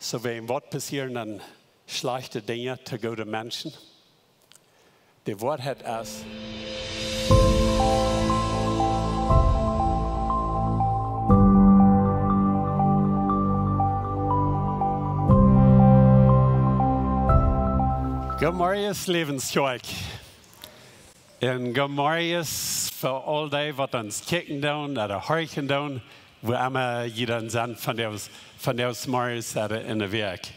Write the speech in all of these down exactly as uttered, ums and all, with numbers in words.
So, wäajen waut passieren dan schlajchte Dinja to goode Menschen? De Woarheit es, Goodmorjes, Läwens Kjoakj. Un goodmorjes fa aul dee waut ons kjikjen doonen, ooda horchen doonen, wua emma jie dan sent vondoag, vondoag zemorjes ooda enne Wäakj.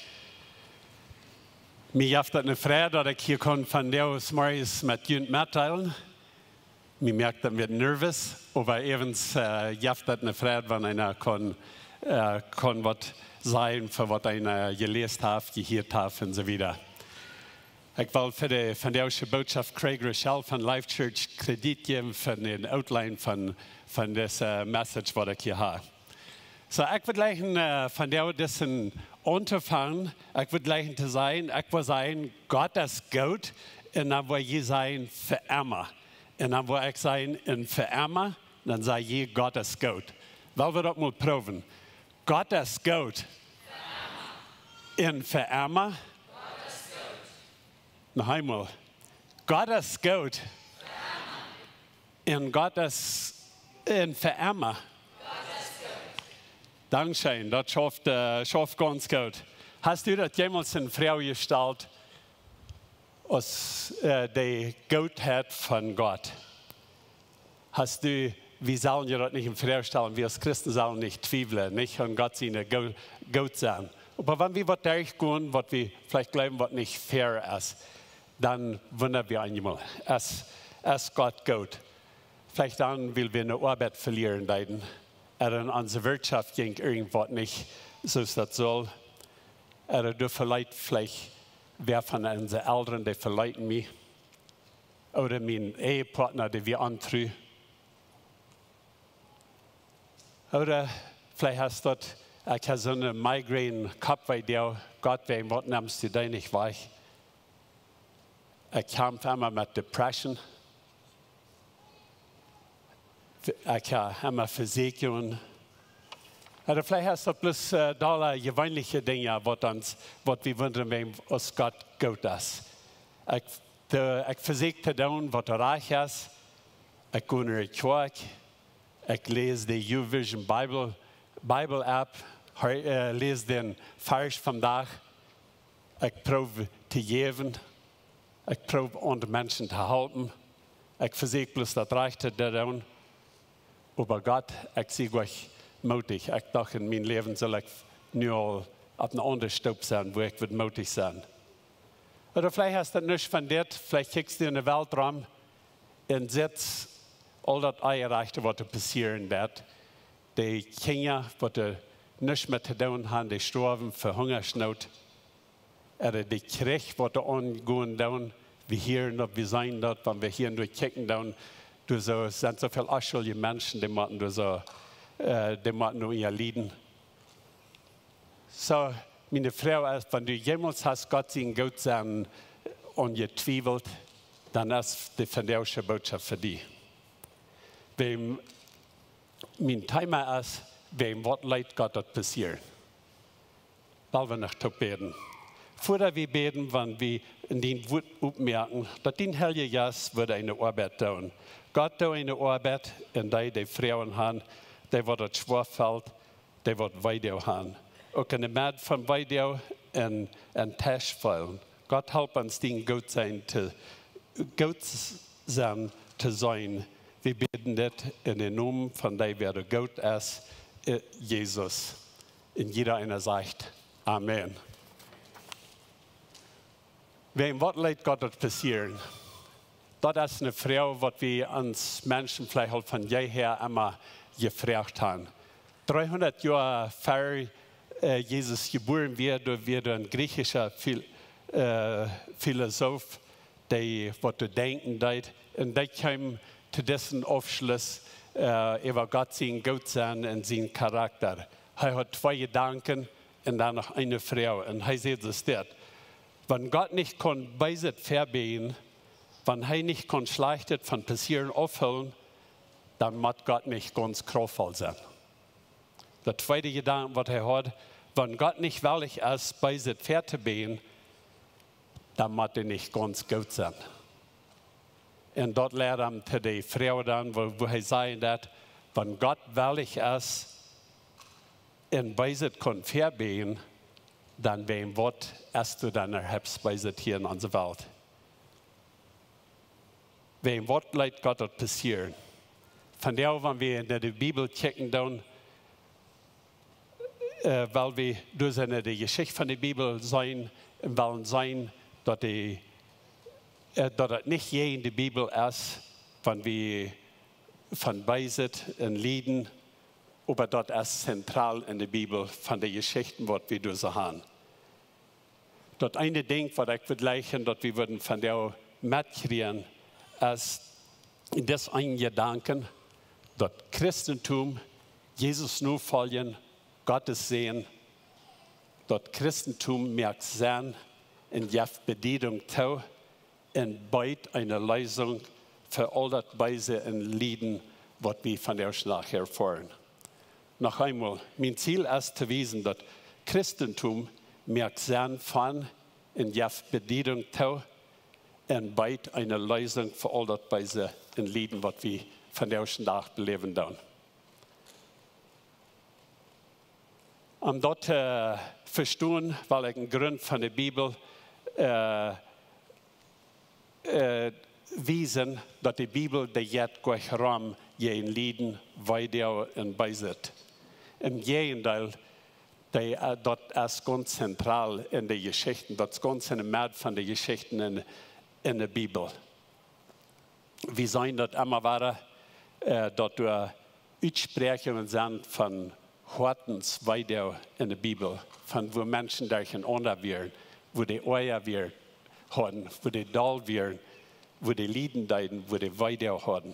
Mie jeft daut eene Freid, daut ekj hia kaun vondoag zemorjes met junt metdeelen. Mie moakt daut een bät nervous, oba äwent, äh, jeft daut eene Freid, wan eena kaun, äh, kaun waut sajen fa waut eena jeläst haft, jehieet haft un soo wieda. Ekj well fa de vondoagsche Bootschoft Craig Groeschel von Life Church Kredit jäwen fa dän Outline von, von dise Message waut ekj hia hab. So, ekj wudd jleichen, äh, vondoag disen auntofangen. Ekj wudd jleichen to sajen, ekj wull sajen, Gott es goot, un dan wull jie sajen, fa emma. Un dan wull ekj sajen, un fa emma, dan saj jie, Gott es goot. Well wie daut mol proowen. Gott es goot. Un fa emma. Noch eemol. Gott es goot. Un Gott es, un fa emma. Dankscheen, daut schauft, äh, schauft gaunz goot. Hast du daut jemols en Froag jestalt, aus, äh, de Gootheit von Gott? Hast du, wie sellen je daut nich en Froag stalen, wie aus Christen sellen nich twiewlen, nich aun Gott siene Go-, Gootsennen. Oba wan wie waut derchgonen, waut wie veleicht jleewen, waut nich fair es, dan wunda wie eenjemol, es, es Gott goot? Veleicht dan, wiels wie eene Oabeit velieren deeden, ooda en onse Wirtschoft jinkj irjentwaut nich soo aus daut sull, ooda doa veleet veleicht wäa von onse Elren, dee veleeten mie, ooda mien Ehepartner, dee wia ontru. Ooda veleicht hast du daut, ekj hab soone Migraine, Koppwee, dee, Gott, wäajen waut nemst du dee nich wajch? Ekj kjamf emma met Depression. Ekj hab emma Vesieekjungen. Ooda veleicht hast du daut bloos, äh, dolle jeweenelje Dinja, waut ons, waut wie wundren, wäajen aus Gott goot es. Ekj, de, ekj vesieekj to doonen, waut rajcht es. Ekj go no de Kjoakj. Ekj läs de YouVersion Bible, Bible App, hee-, äh, läs dän Varsch vom Dach. Ekj proow to jäwen. Ekj proow aundre Menschen to halpen. Ekj vesieekj bloos daut Rajchte to doonen. Oba Gott, ekj sie goanich mootich. Ekj docht, en mien Läwen sull ekj nu aul opp eene aundre Stoop sennen, wua ekj wudd mootich sennen. Ooda veleicht hast du daut nich von dit, veleicht kjikjst du en de Welt rom un sitst aul daut Onjerajchte, waut doa passieren deit. De Kjinja, waut doa nuscht met to doonen haben, dee stoawen fa Hungasnoot. Ooda de Kjrich, waut doa aungonen deit. Wie hieren daut, wie seenen daut, wan wie hia derch kjikjen doonen, doa soo, sent soo väl onschuldje Menschen, dee motten doa soo, äh, dee motten doa unja lieden. So, miene Froag es, wan du jemols hast Gott sien Gootsennen aunjetwiewelt, dan es de vondoagsche Bootschoft fa die. Wäajen, mien Thema es, wäajen waut leet Gott daut passieren? Well wie noch toop bäden. Ea wie bäden, well wie en dien Wuat oppmoaken, daut dien Heilja Jeist wudd eene Oabeit doonen. Gott doo eene Oabeit en dee, dee Froagen haben, dee waut daut schwoa felt, dee waut Weedoag haben. Uk en de Medd von Weedoag un, un Tiesch feelen. Gott, help ons dien Gootsennen to, Gootsennen to seenen. Wie bäden dit en dän Nomen von dee, wäa doa goot es, äh, Jesus. Un jieda eena sajcht: Amen. Wäajen waut leet Gott daut passieren? Daut es eene Froag, waut wie ons Menschen veleicht aul von jeher emma jefroacht haben. Dreehundat Joa ver, äh, Jesus jebuaren wia, doa wia een griechischa Phil-, äh, Philosoph, dee waut to denkjen deed. Un dee kjeem to disen Aufschluss, äh, äwa Gott sien Gootsennen un sien Charakta. Hee haud twee Jedanken un dan noch eene Froag. Un hee säd soo dit: Wan Gott nich kaun Beeset vebiejen, wan hee nich kaun Schlajchtet von passieren aufhoolen, dan mott Gott nich gaunz kraftvoll sennen. De tweede Jedanke, waut hee haud, Wan Gott nich wellich es, Beeset fäa to bäjen, dan mott hee nich gaunz goot sennen. Un daut leit am to de Froag dan, wua, wua hee sajen deit, wan Gott wellich es, un Beeset kaun fäabäjen, dan wäajen waut es doa dan äwahaupt Beeset hia en onse Welt? Wäajen waut leet Gott daut passieren? Vondoag, wan wie en de Bibel kjikjen doonen, äh, well wie derch de Jeschicht von de Bibel seenen un wellen seenen, daut de, äh, daut et nich jäajen de Bibel es, wan wie von Beeset un Lieden, oba daut es zentral en de Bibel von de Jeschichten, waut wie doa soo haben. Daut eene Dinkj, waut ekj wudd jleichen, daut wie wudden vondoag metkjrieen, es dis een Jedanken, daut Christentum, Jesus nofoljen, Gott seenen, daut Christentum moakt Senn un jeft Bediedunk too un bieet eene Leesunk fa aul daut Beese un Lieden, waut wie vondoag dän Dach erfoaren. Noch eemol, mien Ziel es to wiesen, daut Christentum moakt Senn von un jeft Bediedunk too un bieet eene Leesunk fa aul daut Beese un Lieden, waut wie vondoag dän Dach beläwen doonen. Om daut to vestonen, well ekj een Grunt von de Bibel, äh, äh, wiesen, daut de Bibel, dee jeit nich rom jäajen Lieden, Weedoag un Beeset. Em Jäajendeel, dee, äh, daut es gaunz zentral en de Jeschichten, daut es gaunz en de Medd von de Jeschichten en, en de Bibel. Wie seenen daut emma wada, äh, daut doa Utspräakjungen sent von Hoatensweedoag en de Bibel, von wua Menschen derchenaunda wieren, wua dee Oaja wieren, hauden, wua dee doll wieren, wua dee Lieden deeden, wua dee Weedoag hauden.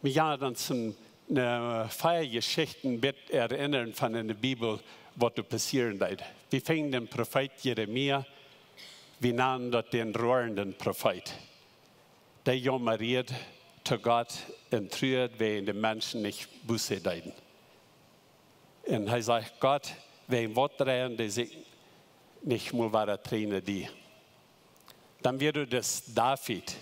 Mie jeit daut aun, ne, fea Jeschichten bat erinnren von en de Bibel, waut doa passieren deed. Wie finjen dän Profeet Jeremia, wie nanen daut dän roarenden Profeet. Dee jaumad to Gott un truad, wäajen de Menschen nich Buße deeden. Un hee sajcht: Gott, wäajen waut dreien dee sikj nich mol wada trigj no die? Dan wia doa dis David,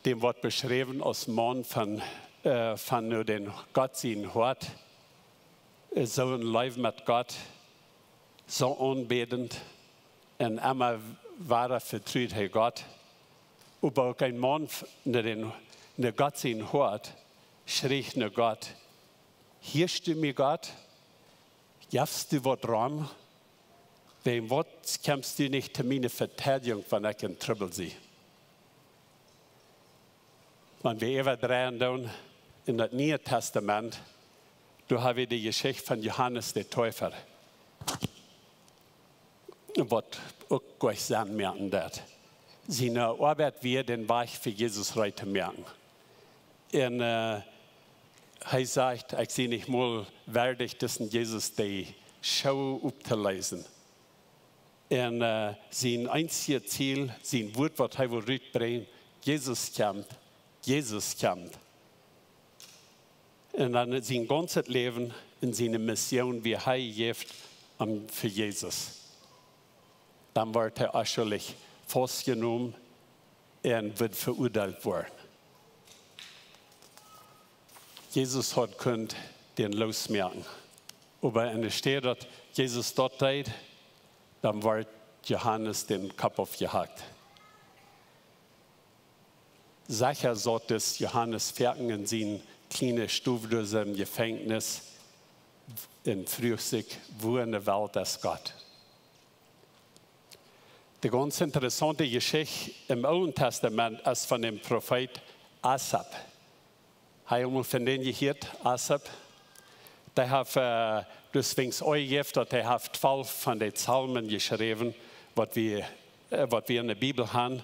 däm woat beschräwen aus Maun von, äh, von no dän Gott sien Hoat, äh, soo en Leew met Gott, soo aunbädent un emma wada vetrud hee Gott. Oba uk een Maun f-, no dän, no Gott sien Hoat, schrieech no Gott: Hieescht du mie, Gott? Jefst du waut rom? Wäajen waut kjemst du nich to miene Veteidijunk, wan ekj en Trubbel sie? Wan wie äwadreien doonen en daut Niee Tastament, doa ha wie de Jeschicht von Johanes de Deepa, waut uk goanich Senn moaken deed. Siene Oabeit wia, dän Wajch fa Jesus reed to moaken. Un, äh, hee sajcht: Ekj sie nich mol wieedich, disen Jesus de Schoo opptoläsen. Un, äh, sien eensjet Ziel, sien Wuat, waut hee well rutbrinjen: Jesus kjemt, Jesus kjemt. Un dan sien gaunzet Läwen un siene Mission, woo hee läft, om fa Jesus. Dan woat hee uschullich faustjenomen un woat veuadeelt woaren. Jesus haud kunt dän loosmoaken. Oba enne Städ daut Jesus daut deed, dan woat Johanes dän Kopp aufjehakt. Secha saut dis Johanes foaken en siene kjliene Stow doa em Jefenkjnis un fruach sikj: Wua en de Welt es Gott? De gaunz interessaunte Jeschicht em Oolen Tastament es von dän Profeet Asaf. Ha jie mol von dän jehieet, Asaf? Dee haft, äh, doawäajen uk jeft, daut hee haft twalf von de Psalmen jeschräwen, waut wie, äh, waut wie en de Bibel han.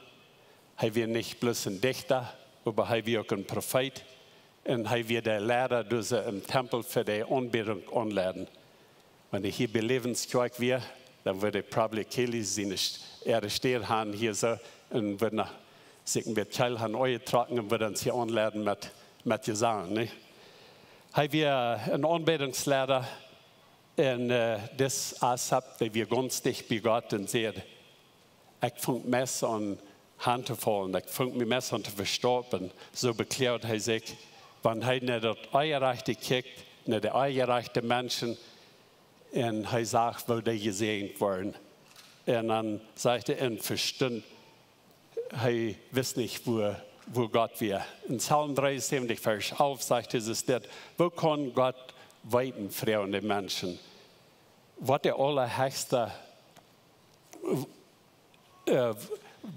Hee wia nich bloos een Dichta, oba hee wia uk een Profeet. Un hee wia de Liera, dee see em Tempel fa de Aunbädunk aunleiden. Wan hee hia bie Läwens Kjoakj wia, dan wudd hee probably Kelly siene St-, äare Städ han hia soo, un wudd no, sikj een bät kjeel han aunjetrocken un wudd ons hia aunleiden met, met Jesank, nä? Hee wia een Aunbädungsliera, Un äh, dis Asaf, dee wia gaunz dicht bie Gott un säd: "Ekj funk meist aun han to faulen, ekj funk mie meist aun to vestoapen." Soo bekloagd hee sikj, wan hee no daut Onjerajchte kjikjt, no de onjerajchte Menschen, un hee sach, woo dee jesäajent worden. Un dan sajcht hee, un vestunt, hee wist nich, wua, wua Gott wia. En Psalm dreeunsäwentich, Varsch alf sajcht Jesus dit: "Woo kaun Gott weeten?", froagen de Menschen. "Waut de Aulahechsta, äh,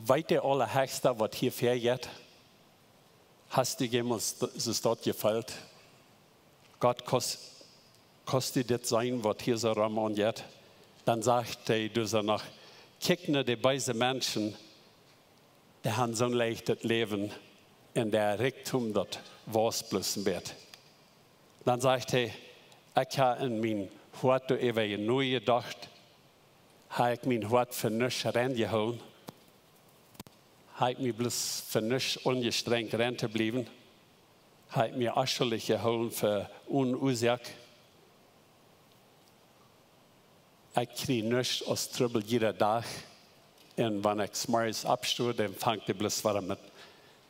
weet de Aulahechsta, waut hia väajeit?" Hast du jemols st-, soo daut jefeelt? Gott, kaust, kaust du dit seenen, waut hia soo rom aunjeit? Dan sajcht hee doa soo noch: "Kjikj no de beese Menschen, dee han soon leichtet Läwen, un de Rikjdom, daut waust bloos een bät." Dan sajcht hee: "Ekj ha en mien Hoat doaräwa nojedocht, ha ekj mien Hoat fa nuscht rein jehoolen? Ha ekj mie bloos fa nuscht aunjestrenjt rein to bliewen? Ha ekj mie onschullich jehoolen fa one Uasoak? Ekj kjrie nuscht aus Trubbel jieda Dach. Un wan ekj 's morjes oppsto, dan fangt dee bloos wada met,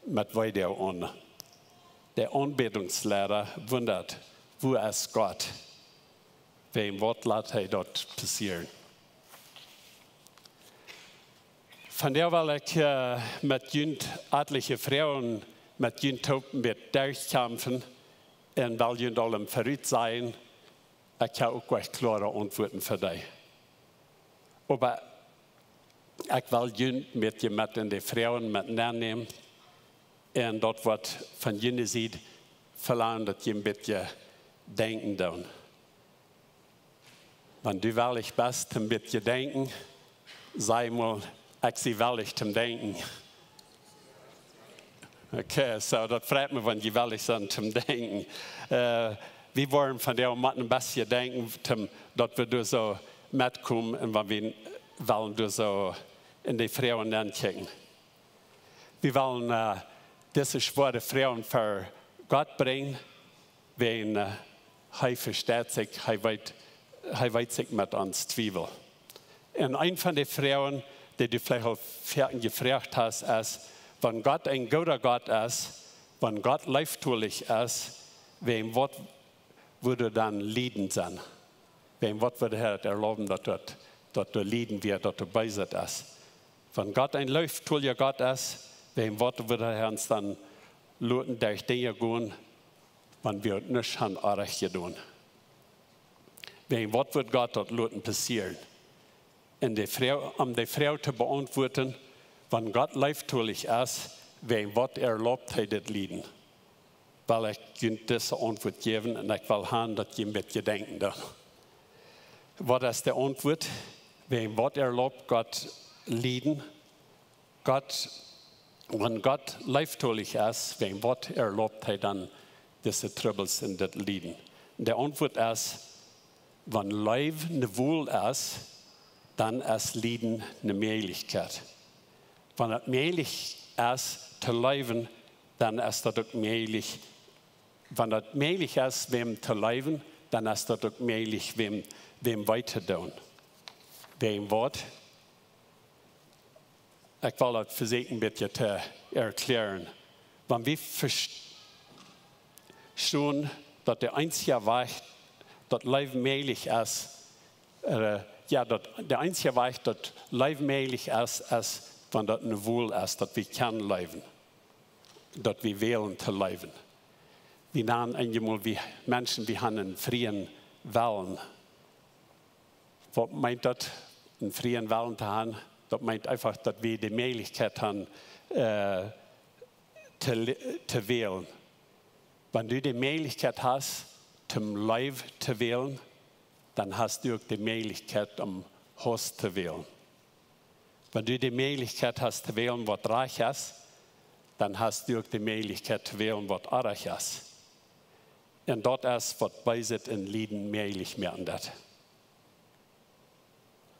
met Weedoag aun." De Aunbädungsleida wundat: "Wua es Gott? Wäajen waut lat hee daut passieren?" Vondoag well ekj äh, met junt atelje Froagen, met junt toop een bät derchkjamfen, un well junt aul em verut sajen, ekj ha uk rajcht kloare Auntwuaten fa dee. Oba ekj well junt een bät met en de Froagen met nennämen, un daut woat von june Sied velangen, daut jie een bät denkjen doonen. Wan du wellich best, een bät denkjen, saj mol: "Ekj sie wellich toom denkjen." Okay, soo, daut freit mie, wan jie wellich sent toom denkjen. Äh, wie woaren vondoag mau een bät denkjen, toom, daut wie doa soo metkomen un wan wie wellen doa soo en de Froagen nenkjikjen. Wie wellen äh, dise schwoare Froagen ver Gott brinjen, wäajen äh, hee vesteit sikj, hee weet, hee weet sikj met ons Twiewel. Un eent von de Froagen, dee du veleicht aul foaken jefroacht hast, es: Wan Gott een gooda Gott es, wan Gott leeftolich es, wäajen waut wudd dan Lieden sennen? Wäajen waut wudd hee daut erlauben, daut daut, daut doa Lieden wia, daut doa Beeset es? Wan Gott een leeftolja Gott es, wäajen waut wudd hee ons dan loten derch Dinja gonen, wan wie nuscht han orrajcht jedonen? Wäajen waut wudd Gott daut loten passieren? Un de Froag, om de Froag to beauntwuaden, wan Gott leeftolich es, wäajen waut erlaubt hee dit Lieden? Well ekj junt dise Auntwuat jäwen un ekj well han, daut jie een bät denkjen doonen. Waut es de Auntwuat? Wäajen waut erlaubt Gott Lieden? Gott, wan Gott leeftolich es, wäajen waut erlaubt hee dan dise Trubbels un dit Lieden? De Auntwuat es: Wan Leew ne Wol es, dan es Lieden ne Mäajlichkjeit. Wan daut mäajlich es to leewen, dan es daut uk mäajlich. Wan daut mäajlich es, wäm to leewen, dan es daut uk mäajlich, wäm, wäm wee to doonen. Wäajen waut? Ekj well daut vesieekjen een bät to erkjlären. Wan wie vestonen, daut de eensja Wajch, daut Leew mäajlich es, äh, jo, daut de eensja Wajch, daut Leew mäajlich es, es wan daut ne Wol es, daut wie kjennen leewen, daut wie wälen to leewen. Wie nanen eenjemol, wie Menschen, wie han een frieen Wellen. Waut meent daut, een frieen Wellen to han? Daut meent eefach, daut wie de Mäajlichkjeit han, äh, to le-, to wälen. Wan du de Mäajlichkjeit hast, toom Leew to wälen, dan hast du uk de Mäajlichkjeit om Hauss to wälen. Wan du de Mäajlichkjeit hast to wälen, waut rajcht es, dan hast du uk de Mäajlichkjeit to wälen, waut orrajcht es. Un daut es, waut Beeset un Lieden mäajlich moaken deit.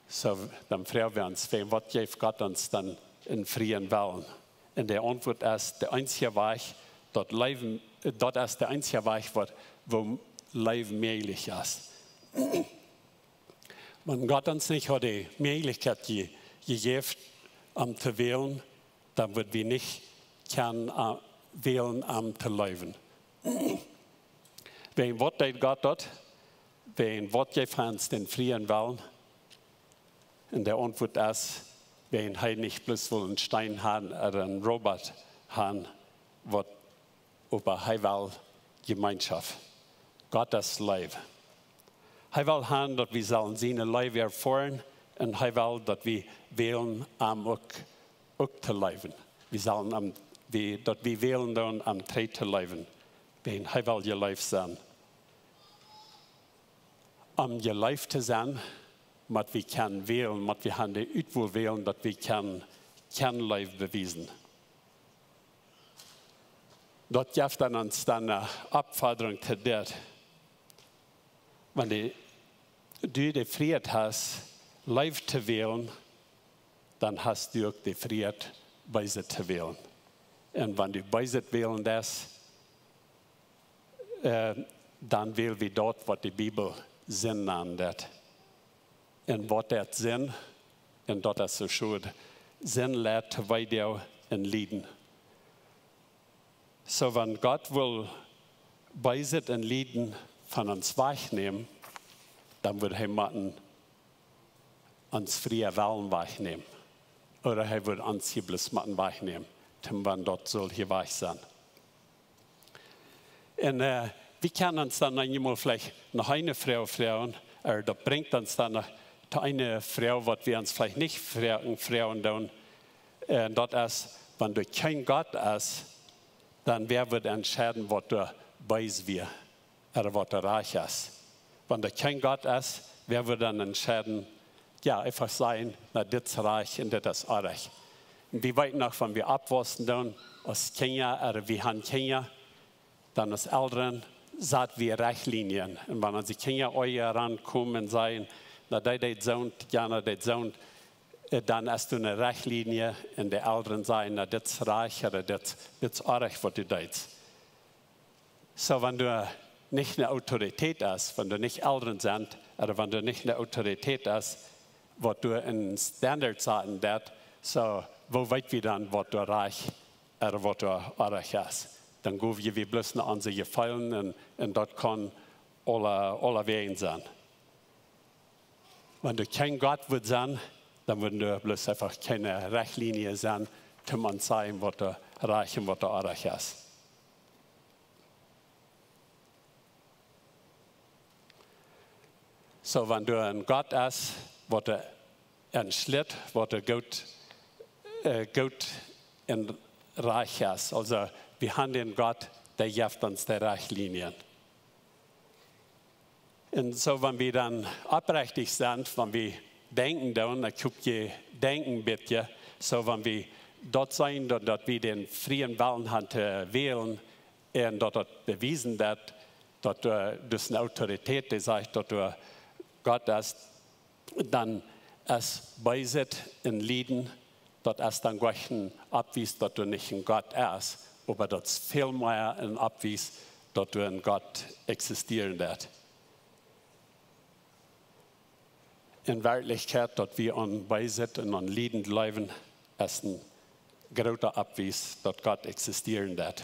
Soo, dan froag wie ons, wäajen waut jeef Gott ons dan een frieen Wellen? Un de Auntwuat es, de eensja Wajch, daut Leew, daut es de eensja Wajch, waut, woo Leew mäajlich es. Wan Gott ons nich haud de Mäajlichkjeit je-, jejäft, am to wälen, dan wudd wie nich kjennen, äh, wälen, am to leewen. Wäajen waut deed Gott daut? Wäajen waut jeef hee ons dän frieen Wellen? Un de Auntwuat es, wäajen hee nich bloos wull een Steen han ooda een Robot han, waut, oba hee well Jemeenschoft. Gott es Leew. Hee well han, daut wie sellen siene Leew erfoaren, un hee well, daut wie wälen, am uk, uk to leewen. Wie sellen am, wie, daut wie wälen doonen, am trigj to leewen. Wäajen hee well jeleeft sennen. Om jeleeft to sennen, mott wie kjennen wälen, mott wie han de Utwoa wälen, daut wie kjennen, kjennen Leew bewiesen. Daut jeft dan ons dan eene Oppfodrunk to dit. Wan du, du de Frieheit hast, Leew to wälen, dan hast du uk de Frieheit, Beeset to wälen. Un wan du Beeset wälen deist, äh, dan wäl wie daut, waut de Bibel Sind nant. Un waut daut Sind, un daut es soo schod, Sind leit to Weedoag un Lieden. Soo, wan Gott wull Beeset un Lieden von ons wajchnämen, dan wudd hee motten ons frieen Wellen wajchnämen. Ooda hee wudd ons hia bloos motten wajchnämen, toom wan daut sull hia wajch sennen. Un, äh, wie kjennen ons dan noch eemol veleicht noch eene Froag froagen, ooda daut brinjt ons dan noch to eene Froag, waut wie ons veleicht nich froagen, froagen doonen. Un daut es, wan doa kjeen Gott es, dan wäa wudd entscheiden, waut doa bees wia, ooda waut doa rajcht es? Wan doa kjeen Gott es, wäa wudd dan entscheiden, jo, eefach sajen, na, dit es rajcht un dit es orrajcht? Un wie weeten noch, wan wie oppwaussen doonen, aus Kjinja, ooda wie han Kjinja, dan aus Elren sat wie Rechtlinien. Un wan onse Kjinja aunkomen un sajen, na, dee deed soont, jana deed soont, äh, dan es doa eene Rechtlinie un de Elren sajen, na, dit es rajcht ooda dit, dit es orrajcht, waut du deist. Soo, wan doa nich eene Autoritäet es, wan doa nich Elren sent, ooda wan doa nich eene Autoritäet es, waut doa een Standard saten deit, soo, woo weet wie dan, waut doa rajcht ooda waut doa orrajcht es? Dan go wie, wie bloos no onse Jefeelen un, un daut kaun aule, aulawäajen sennen. Wan doa kjeen Gott wudd sennen, dan wudden doa bloos eefach kjeene Rechtlinie sennen, toom ons sajen, waut doa rajcht un waut doa orrajcht es. Soo, wan doa een Gott es, waut doa entschlit, waut doa goot, äh, goot un rajcht es. Aulsoo, wie han dän Gott, dee jeft ons de Rechtlinien. Un soo, wan wie dan oprechtich sent, wan wie denkjen doonen, ekj hop, jie denkjen een bät, soo, wan wie daut seenen, daut, daut wie dän frieen Wellen han to wälen, un daut daut bewiesen deit, daut doa, äh, doa es eene Autoritäet, dee sajcht, daut doa Gott es, dan es Beeset un Lieden, daut es dan goanich een Bewies, daut doa nich een Gott es, oba daut es väl mea een Bewies, daut doa een Gott existieren deit. En Werkjlichkjeit, daut wie aun Beeset un aun Lieden jleewen, es een groota Bewies, daut Gott existieren deit.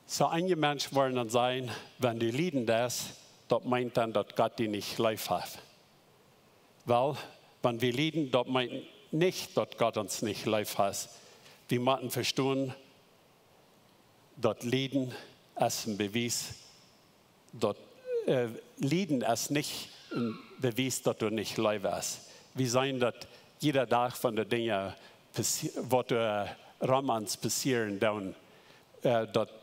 Soo, eenje Menschen woaren dan sajen, wan du lieden deist, daut meent dan, daut Gott die nich leef haft. Well, wan wie lieden, daut meent nich, daut Gott ons nich leef haft. Wie motten vestonen, daut Lieden es een Bewies, daut, äh, Lieden es nich een Bewies, daut doa nich Leew es. Wie seenen daut jieda Dach von de Dinja, passi-, waut doa rom ons passieren doonen, äh, daut,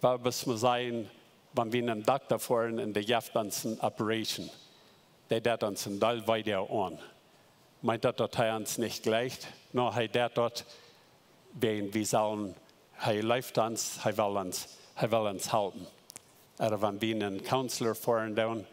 waut mott eena sajen, wan wie no een Dokta foaren un dee jeft ons eene Operation, dee deit ons een Deel Weedoag aun. Meent daut, daut hee ons nich jleicht? Nä, hee deit daut, wäajen wie sellen, hee leeft ons, hee well ons, hee well ons halpen. Ooda wan wie no een Counselor foaren doonen,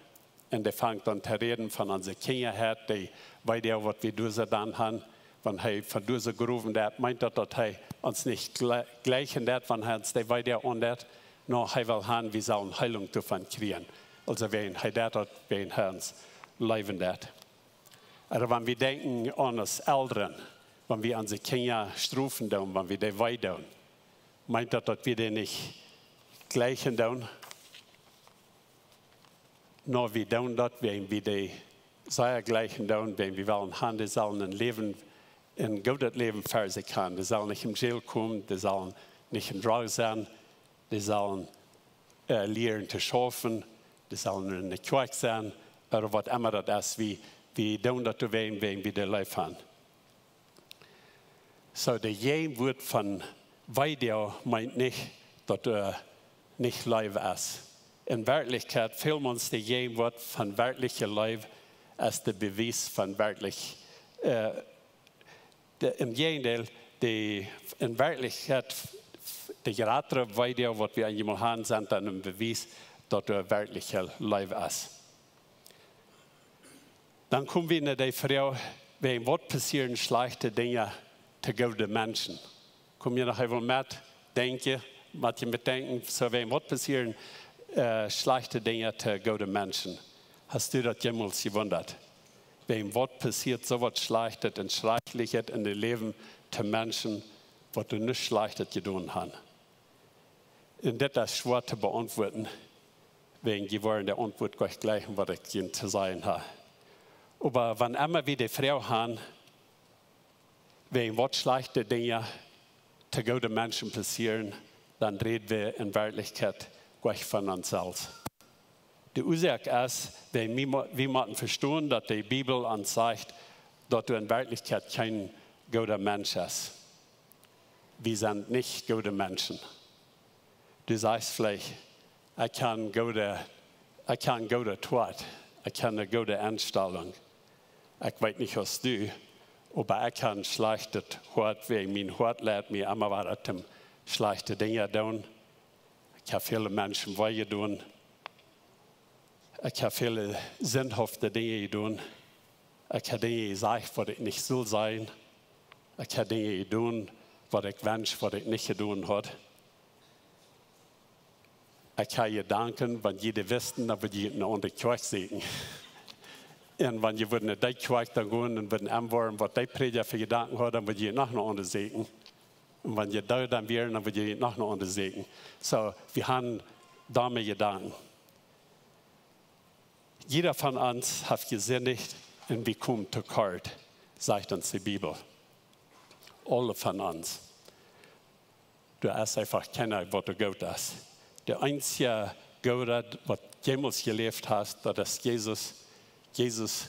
un dee fangt aun to räden von onse Kjinja, dee Weedoag, waut wie doa jedonen han, wan hee von doa jegroven deit, meent daut, daut hee ons nich jle-, jleichen deit, wan hee ons dee Weedoag aundeit? Nä, hee well han, wie sellen Heilunk doavon kjrieen. Aulsoo wäajen hee deit daut, wäajen hee ons leewen deit. Ooda wan wie denkjen aun ons Elren, wan wie onse Kjinja strofen doonen, wan wie dee wee doonen, meent daut, daut wie dee nich jlikjen doonen? Nä, wie doonen daut, wiels wie dee sea jlikjen doonen, wiels wie wellen haben, dee sellen een Läwen, een goodet Läwen fa sikj haben. Dee sellen nich em Jail komen, dee sellen nich en Drogen sennen, dee sellen, äh, lieren to schaufen, dee sellen en de Kjoakj sennen, ooda waut emma daut es, wie, wie doonen daut wiels, wiels wie dee leef haben. Soo, de Jäajenwoat von Weedoag meent nich, daut du nich leew best. En Werkjlichkjeit, välmol es de Jäajenwoat von werkjliche Leew es de Bewies von werkjlich, äh, de, em Jäajendeel, de, en Werkjlichkjeit, de jratre Weedoag, waut wie eemol haben, sent dan een Bewies, daut du werkjlich leew best. Dan kome wie no de Froag, wiels waut passieren schlajchte Dinja to goode Menschen? Kom jie noch eemol met denkjen, met jie metdenkjen, soo, wiels waut passieren, äh, schlajchte Dinja to goode Menschen? Hast du daut jemols jewundat? Wiels waut passieet soo waut Schlajchtet un Schrakjlichet en daut Läwen to Menschen, waut doa nuscht Schlajchtet jedonen haben? Un dit es schwoa to beauntwuaden, wiels jie woaren de Auntwuat jlikj jleichen, waut ekj junt to sajen hab. Oba wan emma wie de Froag haben, wiels waut schlajchte Dinja to goode Menschen passieren, dan räd wie en Werkjlichkjeit jlikj von ons selfst. De Uasoak es, wiels wie mo-, wie motten vestonen, daut de Bibel ons sajcht, daut du en Werkjlichkjeit kjeen gooda Mensch best. Wie sent nich goode Menschen. Du sajchst veleicht, ekj hab goode, ekj hab goodet Hoat, ekj hab eene goode Enstalunk. Ekj weet nich aus du, oba ekj hab een schlajchtet Hoat, wiels mien Hoat leit mie emma wada toom schlajchte Dinja doonen. Ekj hab väle Menschen wee jedonen. Ekj hab väle sindhafte Dinja jedonen. Ekj hab Dinja jesajcht, waut ekj nich sull sajen. Ekj hab Dinja jedonen, waut ekj wensch, waut ekj nich jedonen haud. Ekj hab Jedanken, wan jie dee wisten, dan wudd jie eene aundre Kjoakj sieekjen. Un wan jie wudden no dee Kjoakj dan gonen un wudden aunwoaren, waut dee Prädja fa Jedanken haud, dan wudd jie noch eene aundre sieekjen. Un wan jie doa dan wieren, dan wudd jie noch eene aundre sieekjen. Soo, wie haben domme Jedanken. Jieda von ons haft jesindicht un wie komen to kort, sajcht ons de Bibel. Aule von ons. Doa es eefach kjeena, waut doa goot es. De eensja Gooda, waut jemols jeläft haft, daut es Jesus, Jesus,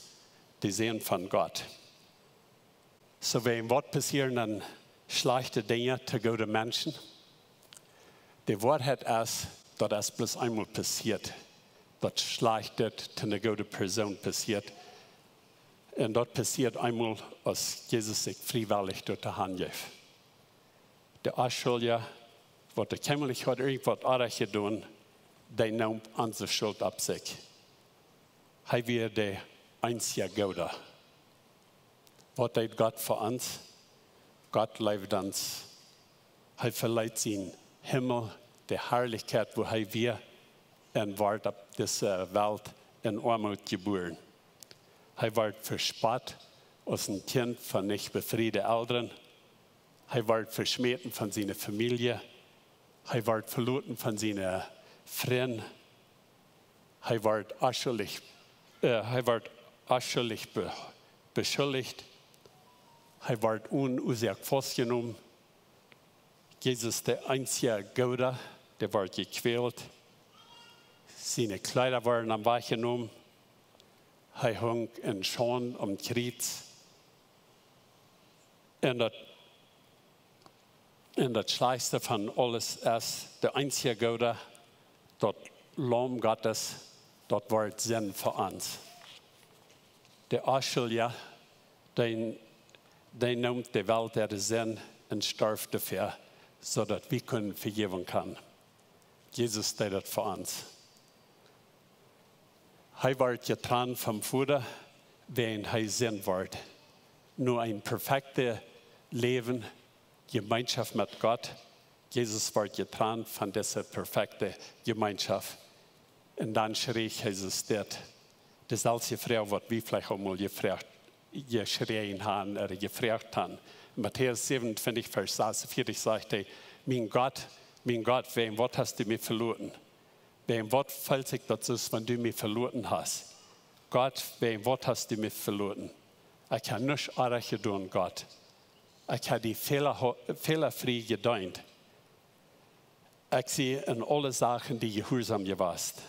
de Sän von Gott. Soo, wiels waut passieren dan schlajchte Dinja to goode Menschen? De Woarheit es, daut es bloos eemol passieet, daut Schlajchtet to eene goode Persoon passieet. Un daut passieet eemol, aus Jesus sikj friewellich doatoo hanjeef. De Onschuldja, waut de Kjemel nich haud irjentwaut oajch jedonen, dee neem onse Schult opp sikj. Hee wia de eensja Gooda. Waut deed Gott fa ons? Gott leewd ons. Hee veleet sienen Himmel, de Harlichkjeit, wua hee wia, un wort opp dise Welt en Oamoot jebuaren. Hee wort vespott aus een Kjint von nich befriede Elren. Hee wort veschmäten von siene Famielje. Hee wort veloten von siene Frind. Hee wort onschuldich, äh, hee wort onschuldich be-, beschuldicht. Hee wort one Uasoak faustjenomen. Jesus, de eensja Gooda, dee wort jekjwält. Siene Kjleeda worden am wajchjenomen. Hee hunk en Schaund aum Kjriez. Un daut, un daut schlajchtste von aules es, de eensja Gooda, daut Laum Gottes, daut wort Sind fa ons. De Onschuldja, dee, dee neem de Welt äare Sind un storf doafäa, soo daut wie kunnen vejäft woaren. Jesus deed daut fa ons. Hee wort jetrant vom Voda, wiels hee Sind wort. No een perfektet Läwen, Jemeenschoft met Gott. Jesus wort jetrant von dise perfekte Jemeenschoft. Un dan schrieech Jesus dit: Deeselwje Froag, waut wie veleicht aul mol jefroacht, jeschräajen haben ooda jefroacht haben. In Matäus 27, Varsch 46 sajcht hee: "Mien Gott, mien Gott, wäajen waut hast du mie veloten? Wäajen waut felt sikj daut soo, aus wan du mie veloten hast? Gott, wäajen waut hast du mie veloten? Ekj hab nuscht oajch jedonen, Gott. Ekj hab die fäla-, fälafrie jedeent. Ekj sie en aule Sachen die jehuarsom jewast.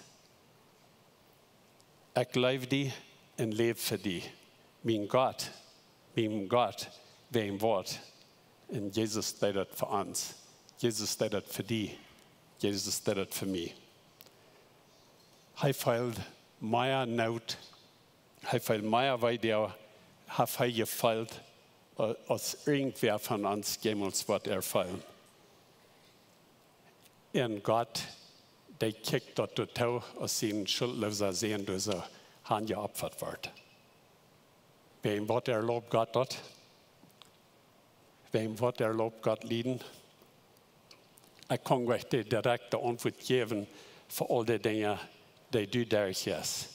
Ekj leew die un läw fa die. Mien Gott, mien Gott, wäajen waut?" Un Jesus deed daut fa ons. Jesus deed daut fa die. Jesus deed daut fa mie. Hee feeld mea Noot, hee feeld mea Wee, dee haft hee jefeelt, äh, aus irjentwäa von ons jemols woat erfoaren. Un Gott, dee kjikjt daut doa too, aus sien schultloosa Sän doa soo hanjeopfat woat. Wäajen waut erlaubt Gott daut? Wäajen waut erlaubt Gott Lieden? Ekj kaun nich de direkte Auntwuat jäwen fa aul de Dinja, dee du derchjeist.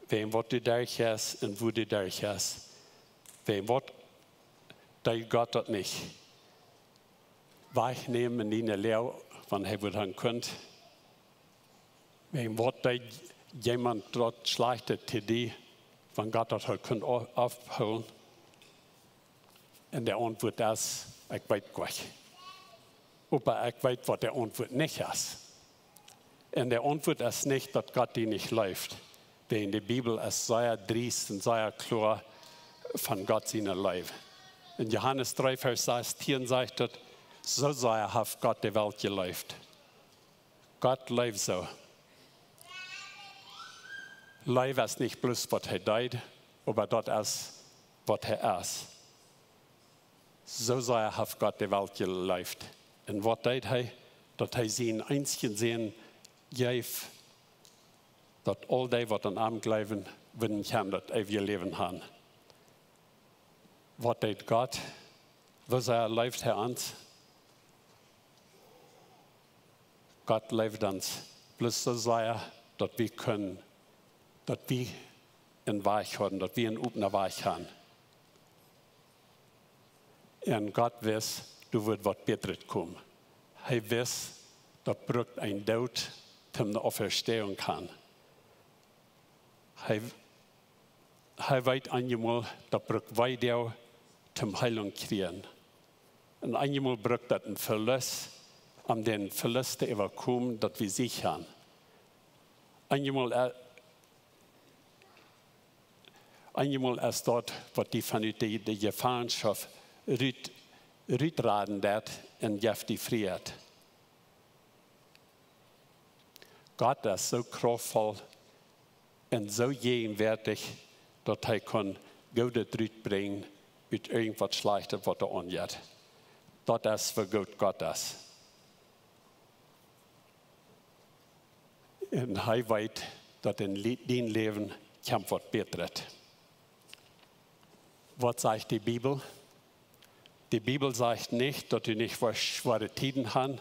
Wäajen waut du derchjeist un woo du derchjeist. Wäajen waut deed Gott daut nich wajchnämen en diene Läwen, wan hee wudd han kunt? Wäajen waut deed jemaunt daut Schlajchte to die, wan Gott daut haud kunt au-, aufhoolen? Un de Auntwuat es: Ekj weet nich. Oba ekj weet, waut de Auntwuat nich es. Un de Auntwuat es nich, daut Gott die nich leeft. Wäajen de Bibel es sea driest un sea kloa von Gott siene Leew. En Johanes 3, Varsch 16 sajcht daut: "Soo sea haft Gott de Welt jeleeft." Gott leeft soo. Leew es nich bloos, waut hee deed, oba daut es, waut hee es. Soo sea haft Gott de Welt jeleeft. Un waut deed hee? Daut hee sienen eensjen Sän jeef, daut aul dee, waut aun am jleewen, wudden kjennen daut eewje Läwen han. Waut deed Gott? Woo sea leeft hee ons? Gott leeft ons bloos soo sea, daut wie kunnen, daut wie een Wajch haben, daut wie een openen Wajch haben. Un Gott wist, doa wudd waut Bätret komen. Hee wist, daut brukt een Doot, toom ne Auferstehung han. Hee, hee weet eenjemol, daut brukt Wee doonen, toom Heilunk kjrieen. Un eenjemol brukt daut een Velust, om dän Velust to äwakomen, daut wie Sieg han. Eenjemol, äh, eenjemol es daut, waut die von de, de Jefangenschoft rut, rutraden deed un jeft die Frieheit. Gott es soo kraftvoll un soo jäajenwoatich, daut hee kaun Goodet rutbrinjen ut irjentwaut Schlajchtet, waut doa aunjeit. Daut es, woo goot Gott es. Un hee weet, daut en Lie-, dien Läwen kjemt waut Bätret. Waut sajcht de Bibel? De Bibel sajcht nich, daut du nich woascht schwoare Tieden han.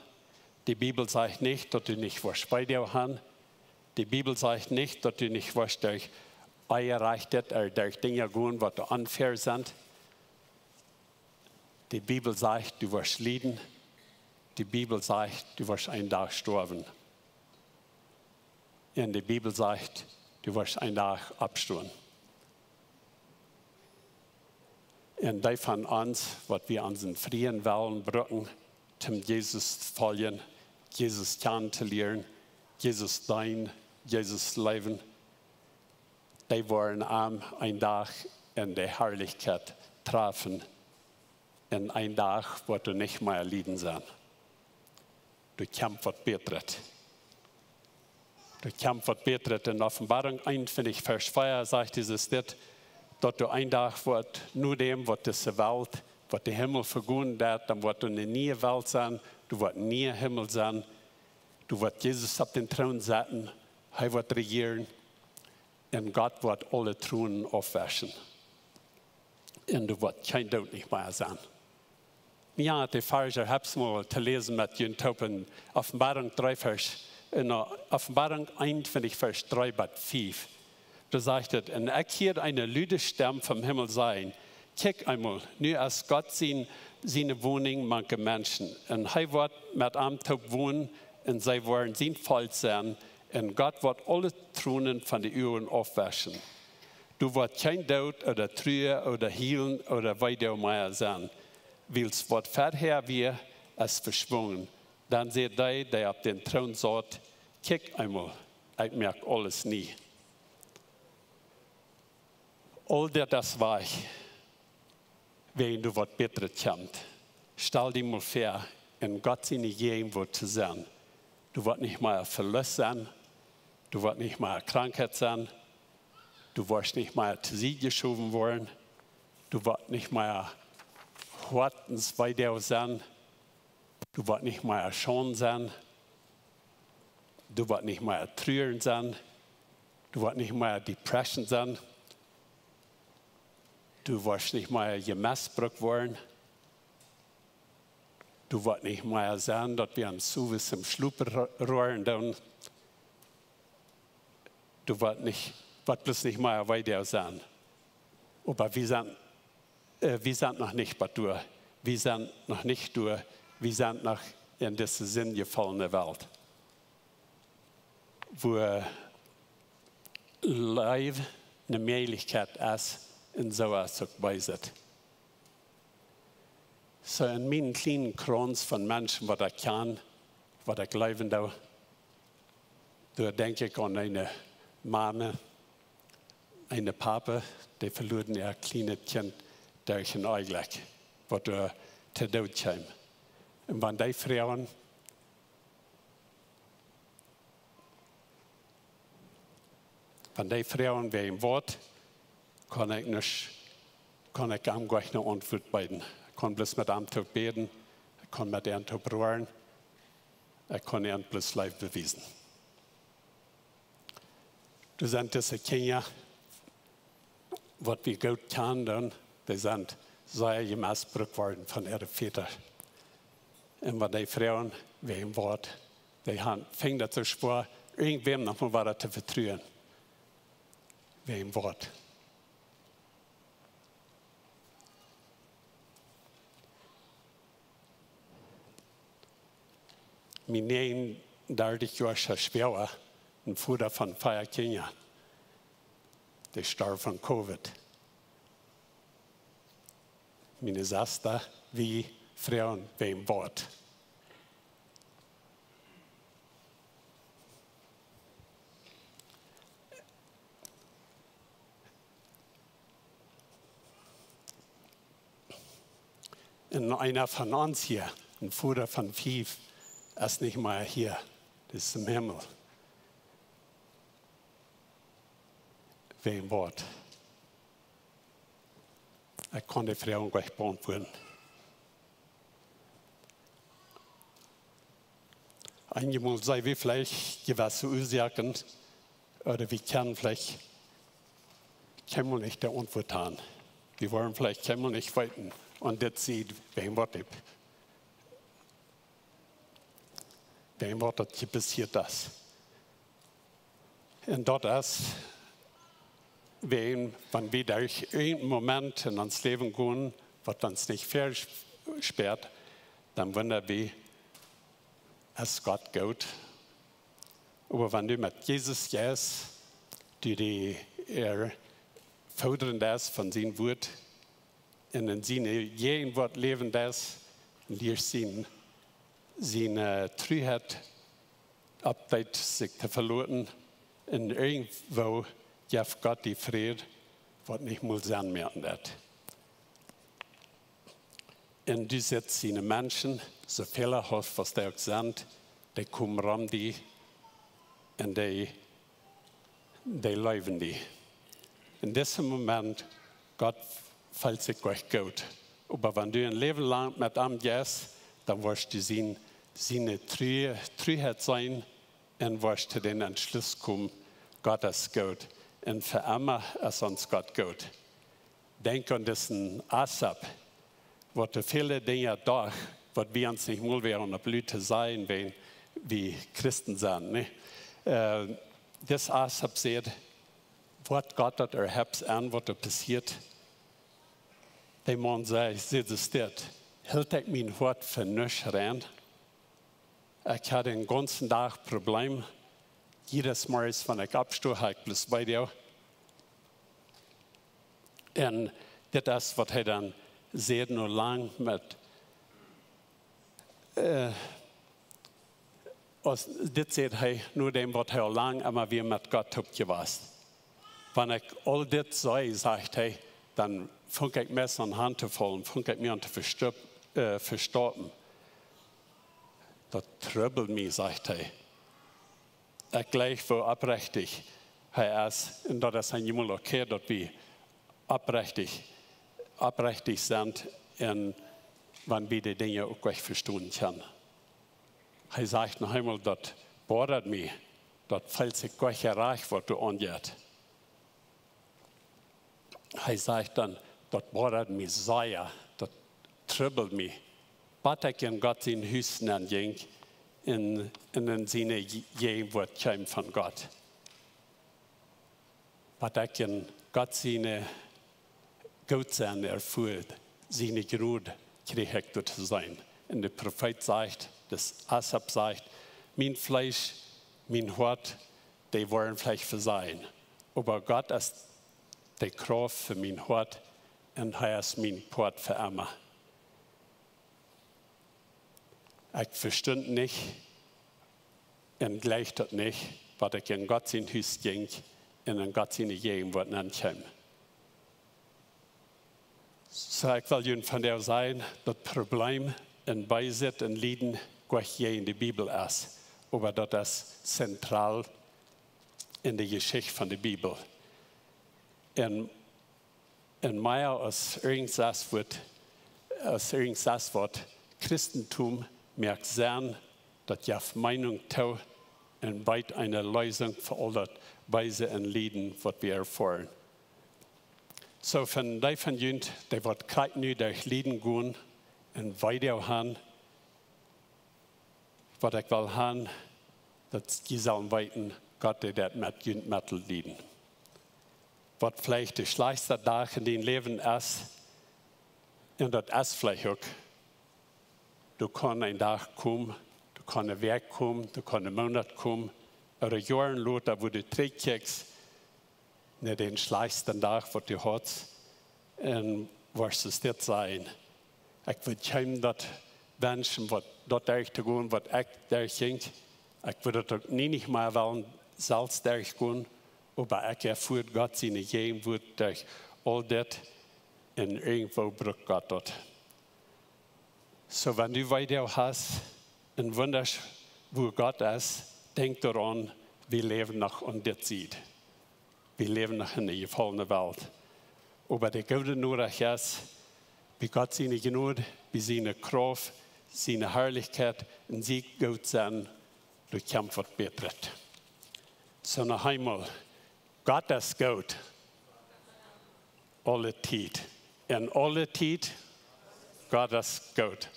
De Bibel sajcht nich, daut du nich woascht Wee doonen han. De Bibel sajcht nich, daut du nich woascht derch Onjerajchtet ooda derch Dinja gonen, waut die onfair sent. De Bibel sajcht, du woascht lieden. De Bibel sajcht, du woascht een Dach stoawen. Un de Bibel sajcht, du woascht een Dach oppstonen. Un dee von ons, waut wie onsen frieen Wellen brucken, toom Jesus foljen, Jesus kjanen to lieren, Jesus deenen, Jesus leewen, dee woaren am een Dach en de Harlichkjeit trafen, en een Dach, waut doa nich mea Lieden sent. Doa kjemt waut Bätret. Doa kjemt waut Bätret. En Openboarunk 21, Varsch 4 sajcht Jesus dit, daut doa een Dach woat, no däm, waut dise Welt, waut de Himmel vegonen deit, dan woat doa eene niee Welt sennen, doa woat een niea Himmel sennen, doa woat Jesus opp dän Troon setten, hee woat rejieren, un Gott woat aule Tronen aufwauschen. Un doa woat kjeen Doot nich mea sennen. Mie haft de Varsch, ekj hab mol to läsen met junt toop en Openboarunk 3 Varsch, en Openboarunk 21 Varsch 3 bat 5. Doa sajcht et: "Un ekj hieed eene lude Stemm vom Himmel sajen: Kjikj eemol, nu es Gott sien, siene Woninj mank de Menschen, un hee woat met an toop wonen, un see woaren sien Volkj sennen, un Gott woat aule Tronen von de Uagen aufweschen. Doa woat kjeen Doot ooda Trua ooda Hielen ooda Weedoag mea sennen, wiels waut verhäa wia, es veschwungen." Dan säd dee, dee opp dän Troon saut: "Kjikj eemol, ekj moak aules nie." Aul dit es wajch, wäajen doa waut Bätret kjemt. Stal die mol väa, en Gott siene Jäajenwoat to sennen. Doa woat nich mea Velust sennen, doa woat nich mea Krankheit sennen, doa woascht nich mea to Sied jeschowen woaren, doa woat nich mea Hoatensweedoag sennen, doa woat nich mea Schaund sennen, doa woat nich mea Truren sennen, doa woat nich mea Depression sennen, doa woascht nich mea jemestbrukt woaren, doa woat nich mea sennen, daut wie ons sowieso em Schloop ro-, roaren doonen. Doa woat nich, woat bloos nich mea Weedoag sennen. Oba wie sent, äh, wie sent noch nich bie doa. Wie sent noch nich doa. Wie sent noch en dise sindjefollne Welt, wua Leew ne Mäajlichkjeit es un soo es uk Beeset. Soo en mienen kjlienen Krauns von Menschen, waut ekj kjan, waut ekj leewen doo, doa denkj ekj aun eene Mame, een Papa, dee veloaren äa kjlienet Kjint derch een Onjlekj, waut doa to Doot kjeem. Un wan dee froagen, wan dee froagen wäajen waut, kaun ekj nich, kaun ekj am goanich ne Auntwuat bieden. Ekj kaun bloos met am toop bäden, ekj kaun met am toop roaren, ekj kaun an bloos Leew bewiesen. Doa sent dise Kjinja, waut wie goot kjanen doonen, dee sent sea jemestbrukt worden von äare Väta. Un wan dee froagen wäajen waut, dee han, finjen daut soo schwoa, irjentwäm noch mol wada to vetruen. Wäajen waut. Mien näajenundartich Joa Schwoaga, een Voda von vea Kjinja, dee storf von Covid. Miene Sesta, wie froagen wäajen waut. Un eena von ons hia, een Voda von fief, es nich mea hia, dee es em Himmel. Wäajen waut? Ekj kaun de Froag nich beauntwuaden. Eenjemol sent wie veleicht jewesse Uasoaken, ooda wie kjennen veleicht kjeenmol nich de Auntwuat han. Wie woaren veleicht kjeenmol nich weeten, aun dit Sied, wäajen waut dit, wäajen waut daut hia passieet es. Un daut es, wäajen, wan wie derch een Moment en ons Läwen gonen, waut ons nich väaspäat, dan wunda wie, es Gott goot? Oba wan du met Jesus jeist, du die erfodren deist von sien Wuat un en siene Jäajenwuat läwen deist, un lieescht sien, siene Truheit opp dee sikj to veloten, un irjentwoo jeft Gott die Fräd, waut nich mol Senn moaken deit. Un du sitst siene Menschen, soo väl aus waut dee uk sent, dee komen rom die un dee, dee leewen die. En disen Moment, Gott feelt sikj goot. Oba wan du een Läwen lang met am jeist, dan woascht du sien, siene Tru-, Truheit seenen un woascht to dän Entschluss komen, Gott es goot. Un fa emma es ons Gott goot. Denkj aun disen Asaf, waut doa väle Dinja docht, waut wie ons nich mol wieren opp Lüte sajen, wan wie Christen sent, nä? Äh, dis Asaf säd, Foat Gott daut erhebs aun, waut doa passieet? De Maun säd, säd es dit: Hilt ekj mien Hoat fa nuscht rein? Ekj haud dän gaunzen Dach Problem. Jiedes Morjes, wan ekj oppstond, haud ekj bloos Weedoag. Un dit es, waut hee dan säd, no lang met, äh, aus, dit säd hee, no däm, waut hee aul lang emma wia met Gott toop jewast. Wan ekj aul dit sach, sajcht hee, dan funk ekj mie aun han to faulen, funk ekj mie aun to vestup-, äh, vestoppen. Daut trubbelt mie, sajcht hee. Ekj jleich, woo oprechtich hee es. Un daut es eenjemol okay, daut wie oprechtich, oprechtich sent un wan wie de Dinja uk nich vestonen kjennen. Hee sajcht noch eemol, daut bodat mie, daut feelt sikj nich rajcht, waut doa aunjeit. Hee sajcht dan, daut bodat mie sea, daut trubbelt mie, bat ekj en Gott sien Hus nenn jinkj un, un en siene Jäajenwoat kjeem von Gott. Bat ekj en Gott siene Gootsennen erfua, siene Jnod kjrieech ekj doa to seenen. Un de Profeet sajcht, de Asaf sajcht: Mien Fleesch, mien Hoat, dee woaren veleicht vesajen, oba Gott es de Krauft fa mien Hoat un hee es mien Poat fa emma. Ekj vestunt nich un jleich daut nich, bat ekj en Gott sien Hus jinkj un en Gott siene Jäajenwoat nenkjeem. Soo, ekj well junt vondoag sajen, daut Problem un Beeset un Lieden nich jäajen de Bibel es, oba daut es zentral en de Jeschicht von de Bibel. Un, un mea aus irjent sest waut, aus irjent sest waut, Christentum moakt Senn, daut jeft Meenunk too un biedt eene Leesunk fa aul daut Beese un Lieden, waut wie erfoaren. Soo, von dee von junt, dee waut krakjt nu derch Lieden gonen un Weedoag han, waut ekj well han, daut jie sellen weeten, Gott, dee deit met junt metlieden. Waut veleicht de schlajchtste Dach en dien Läwen es, un daut es veleicht uk, doa kaun een Dach komen, doa kaun eene Wäakj komen, doa kaun een Moonat komen, ooda Joaren lota, wua du trigjkjikjst no dän schlajchtsten Dach, waut du haudst, un woascht dit sajen: Ekj wudd kjeenem daut wenschen, waut daut derch to gonen, waut ekj derch jinkj. Ekj wudd daut uk nie nich mea wellen selfst derch gonen, oba ekj erfua Gott siene Jäajenwoat derch aul dit, un irjentwoo brukt Gott daut. Soo, wan du Weedoag hast un wundasch, wua Gott es, denkj doaraun, wie läwen noch aun dit Sied. Wie läwen noch en de jefollne Welt. Oba de goode Norecht es, bie Gott siene Jnod, bie siene Krauft, siene Harlichkjeit un sien Gootsennen, doa kjemt waut Bätret. Soo, noch eemol: Gott es goot. Aule Tiet. En aule Tiet. Gott es goot.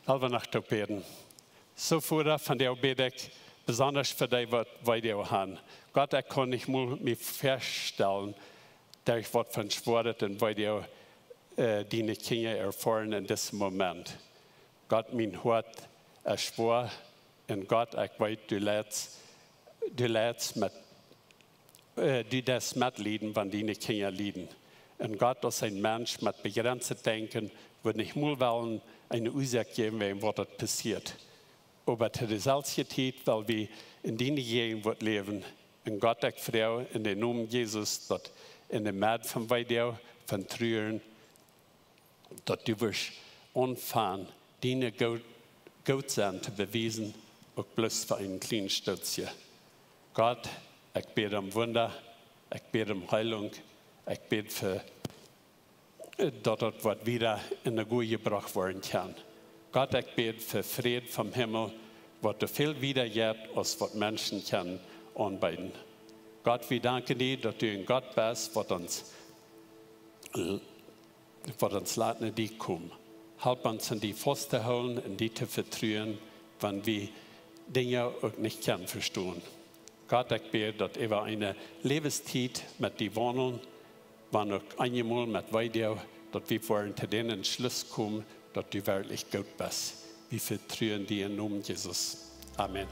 Lot ons noch toop bäden. Soo, Voda, vondoag bäd ekj besonda fa dee, waut Weedoag han. Gott, ekj kaun nich mol mie väastalen, derch waut fa Schwoaret un Weedoag, äh, diene Kjinja erfoaren en disen Moment. Gott, mien Hoat es schwoa. Un Gott, ekj weet, du leidst, du leidst met, äh, du deist metlieden, wan diene Kjinja lieden. Un Gott, aus een Mensch met bejrenzt Denkjen, wudd nich mol wellen eene Uasoak jäwen, wuarom waut daut passieet. Oba to de selwje Tiet, wiels wie en diene Jäajenwoat läwen. Un Gott, ekj froag en dän Nomen Jesus, daut en de Medd von Weedoag, von Truaren, daut du wurscht aunfangen, diene Goo-, Gootsennen to bewiesen, uk bloos fa een kjlienet Stootje. Gott, ekj bäd om Wunda, ekj bäd om Heilunk, ekj bäd fa, äh, daut daut waut wieda en de Goot jebrocht woaren kaun. Gott, ekj bäd fa Fräd vom Himmel, waut doa väl wieda jeit, aus waut Menschen kjennen aunbeeden. Gott, wie danken die, daut du een Gott best, waut ons l-, waut ons lat no die komen. Help ons, aun die faust to hoolen un die to vetruen, wan wie Dinja uk nich kjennen vestonen. Gott, ekj bäd, daut wie eene Läwenstiet met die waundlen, wan uk eenjemol met Weedoag, daut wie woaren to dän Entschluss komen, daut du werkjlich goot best. Wie vetruen die em Nomen Jesus. Amen.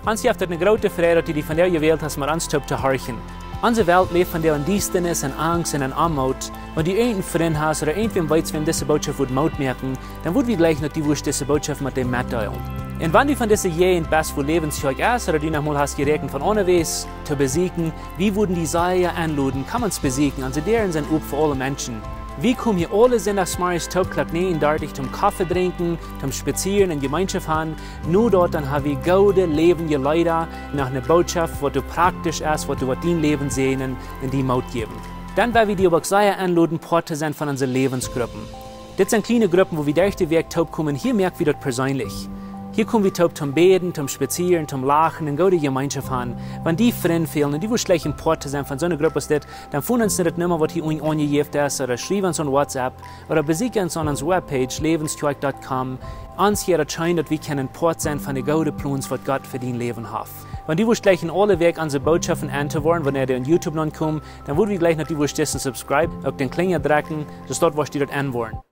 Ons jeft et eene groote Freid, daut du die vondoag jewält hast, met ons toop to horchen. Onse Welt läft vondoag en Diestanis, en Angst un en Oamoot. Wan du irjent een Frint hast ooda irjentwäm weetst, wäm dise Botschaft wudd Moot moaken, dan wudd wie jleichen, daut du wurscht dise Botschaft met däm metdeelen. Un wan du von dise Jäajent best, wua Läwens Kjoakj es, ooda du noch mol hast jeräakjent von aundawäajes to besieekjen, wie wudden die sea enloden, komm ons besieekjen, onse Däaren sent op fa aule Menschen. Wie komen hia aule Sindachsmorjes toop Klock näajen dartich toom Koffe drinkjen, toom spazieren un Jemeenschoft haben. Nu doa, dan ha wie goode läwendje Leeda, noch eene Botschaft, waut du praktisch es, waut du waut dien Läwen säajnen un die Moot jäwen. Dan well wie die oba uk sea enloden, Poat to sennen von onse Läwensgruppen. Dit sent kjliene Gruppen, wua wie derch de Wäakj toop komen. Hia moak wie daut perseenlich. Hia kom wie toop toom bäden, toom spazieren, toom lachen un goode Jemeenschoft haben. Wan die Frind fälen un du wurscht jleichen Poat to sennen von soone Grupp aus dit, dan foon ons no de Numma, waut hia unjen aunjejäft es, ooda schriew ons aun WhatsApp, ooda besieekj ons aun onse Webpage, läwenskjoakj dot com. Ons hia daut scheen, daut wie kjennen Poat sennen von de goode Plons, waut Gott fa dien Läwen haft. Wan du wurscht jleichen aule Wäakj onse Botschaften auntohieren, wanea dee aun YouTube nopp komen, dan wudd wie jleichen, daut du wurscht disen subscribe, uk dän Klinja drekjen, soo daut wurscht du daut enwoaren.